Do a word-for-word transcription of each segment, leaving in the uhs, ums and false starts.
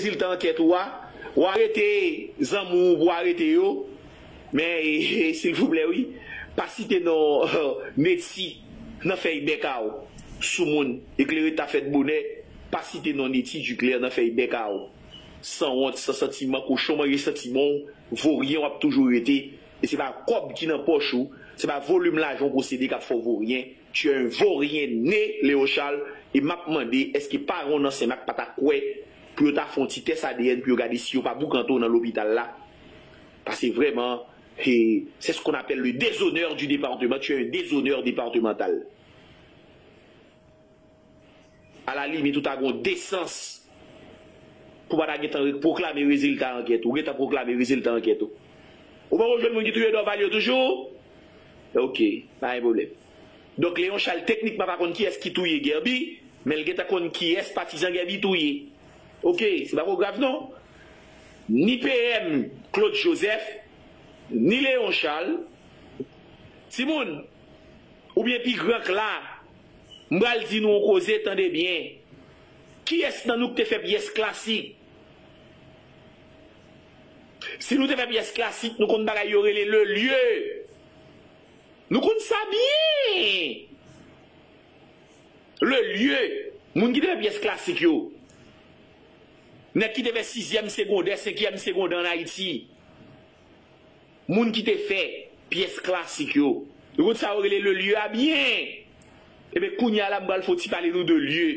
rezilta ankèt ou a, w arete zanmi w pou w arete yo, men, e, e, silvouplè, wi, pa site non Netty nan fèy bèk a w. Soumoun, eklere ta fèt bonè, pa site non Netty Duclair nan fèy bèk a w. Sanwont, san santiman, kochon manje santiman w, voryen w ap toujou rete. E se pa kòb ki nan pòch ou, se pa volim lajan w posede k ap fè w voryen. Tu es un vaurien né, Léon Charles, e m ap mande, èske paran w nan Senmak pa ta kwè pou yo ta fè yon ti tès A D N pou yo gade si yo pa boukante w nan lopital la? Paske vrèman, he, c'est ce qu'on appelle le déshonneur du département, tu es un déshonneur départemental. Alalimit, ou ta gon desans pou pa ta gentan re- pwoklame rezilta ankèt ou. Ou gentan pwoklame rezilta ankèt ou. Ou poko jwenn moun ki touye Dorval yo toujou? Ok, pa gen pwoblèm. Donk, Leon Charles teknikman pa konn kiyès ki touye Guerby, men l gentan konn kiyès patizan Guerby touye. Ok, se pa poko grav non. Ni P M Claude Joseph, ni Leon Charles. Timoun, oubyen pi gran k la, m pral di nou yon koze, tande byen. Kiyès nan nou k te fè pyès klasik? Si nou te fè pyès klasik, nou konn bagay yo rele le lieu. Nou konn sa byen. Le lieu, moun ki te fè pyès klasik yo. Nèg ki te fè sizyèm segondè, senkyèm segondè ann Ayiti. Moun ki te fè pyès klasik yo. Nou konn sa yo rele le lieu a byen. Ebyen, kounye a la, m pral fè yon ti pale nou de lieu.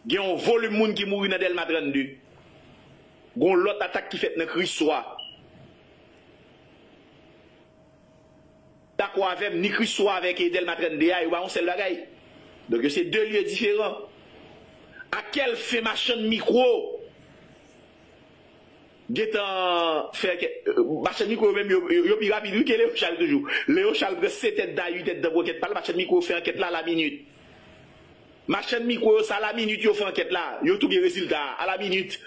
Gen yon volim moun ki mouri nan Dèlma trannde. Gen yon lòt atak ki fèt nan Kriswa. Dakò avè m, ni Kriswa avèk Dèlma trannde a, yo pa yon sèl bagay. Donk, yo se de lye diferan. A kèl fen machann mikwo gentan fè kè-, machann mikwo yo menm, yo, yo, yo pi rapid, wi, ke Leon Charles toujou. Leon Charles pran sèt èdtan, uit èdtan pou ankèt pa l, machann mikwo yo fè ankèt la, la minit. Machann mikwo yo, sa la minit yo fè ankèt la, yo tou gen rezilta a, a la minit.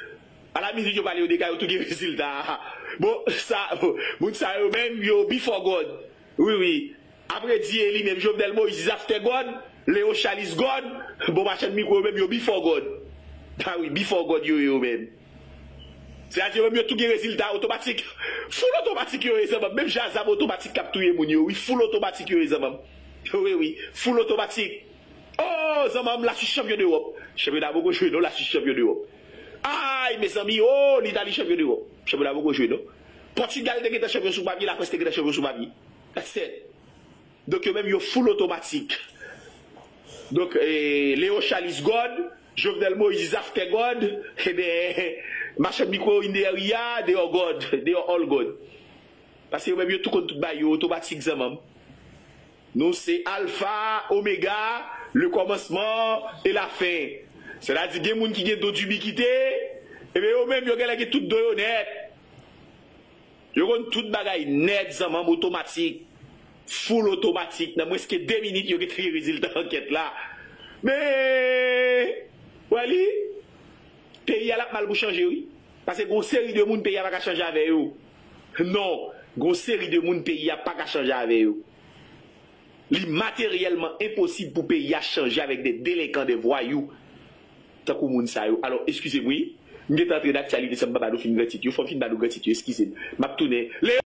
A la minit yo pale yo dega, yo tou gen rezilta a. Bon, sa, moun sa yo menm, yo before God. Wi, wi. Apre Dye li menm, Jovenel Moïse is after God, Leo Charles is God. Bon, machann mikwo yo menm, yo before God. A wi, before God yo ye yo menm. Sètadi yo menm yo tou gen rezilta otomatik. Full otomatik yo ye zanmanm. Menm jan a zam otomatik k ap touye moun yo, wi, full otomatik yo ye zanmanm. Wi, wi, full otomatik. Oh, zanmanm, Laswis chanpyon dewòp. Chanpyona poko jwe non, Laswis chanpyon dewòp. Ay, mezanmi, oh, Litali chanpyon dewòp. Chanpyona poko jwe non. Pòtigal te gentan chanpyon sou papye, Lafrans te gentan chanpyon sou papye. That's it. Donk yo menm yo full otomatik. Donk, eh, Leo Charles is God, Jovenel Moïse is after God, ebyen, machann mikwo in the area, they are God, they are all God. Paske yo menm yo tou konn tout bagay yo otomatik zanmanm. Nou se alfa, omega, le kòmansman e la fen. Sètadi gen moun ki gen do dibikite, ebyen yo menm yo genlè gen tout do yo nèt. Yo konn tout bagay nèt zanmanm otomatik. Full otomatik. Nan mwens ke de minit yo gentan gen rezilta ankèt la. Men, w wè li, peyi a l ap mal pou chanje, wi. Paske gon seri de moun peyi a pa ka chanje avè yo. Non, gon seri de moun peyi a pa ka chanje avè yo. Li materyèlman enposib pou peyi a chanje avèk de delenkan, de vwayou, tankou moun sa yo. Alò, eskize m, wi. M gentan antre nan aktyalite san m pa ba nou fin gran tit yo. Fò m fin ba nou gran tit yo, eskize m. M ap tounen.